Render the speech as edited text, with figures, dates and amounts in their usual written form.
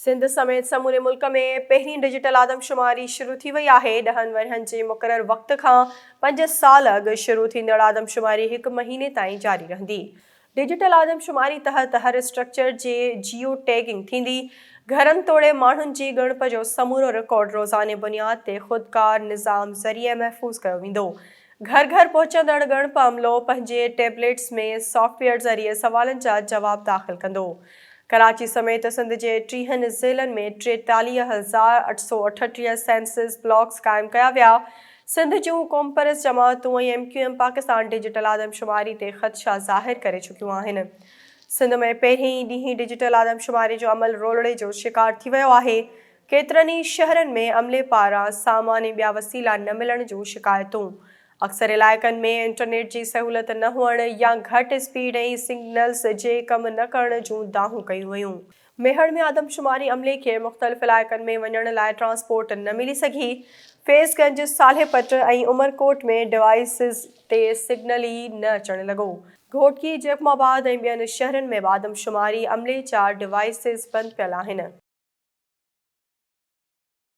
سنڌ سميت سموري ملڪ ۾ پهرين ڊجيٽل آدمشماري شروع ٿي وئي آهي، ڏهن ورهين جي مقرر وقت کان پنج سال اڳ شروع ٿيندڙ آدمشماري هڪ مهيني تائين جاري رهندي. ڊجيٽل آدمشماري تحت هر اسٽرڪچر جي جيو ٽيگنگ ٿيندي، گهرن توڙي ماڻهن جي ڳڻپ جو سمورو رڪارڊ روزاني بنياد تي خودڪار نظام ذريعي محفوظ ڪيو ويندو. گهر گهر پهچندڙ ڳڻپ عملو پنهنجي ٽيبليٽس ۾ سافٽ ويئر ذريعي سوالن جا جواب داخل ڪندو. ڪراچي سميت سنڌ جي ٽيهن ضلعن ۾ 43838 سينسز بلاڪس قائم ڪيا ويا. سنڌ جون قومپرست جماعتون ۽ M Q M Pakistan digital آدمشماري تي خدشا ظاهر ڪري چڪيون آهن. سنڌ ۾ پهرين ئي ڏينهن ڊجيٽل آدمشماري جو عمل رولڙي جو شڪار ٿي ويو آهي. ڪيترن ئي شهرن ۾ عملي پاران سامان ۽ ٻيا وسيلا نه ملڻ جون شڪايتون اڪثر علائقن ۾ انٽرنيٽ جي سهولت نه هئڻ يا گهٽ اسپيڊ ۽ سگنلز جي ڪم نه ڪرڻ جون دانهون ڪيون ويون. ميهڙ ۾ آدمشماري عملي کي مختلف علائقن ۾ وڃڻ لاء ٽرانسپورٽ نه ملي سگهي. فيض گنج، صالح پٽ ۽ عمرڪوٽ ۾ ڊوائيسز تي سگنل ئي نه اچڻ لڳو. گهوٽڪي، جيڪب آباد ۽ ٻين شهرن ۾ به آدمشماري عملي جا ڊوائيسز بند پيل آهن.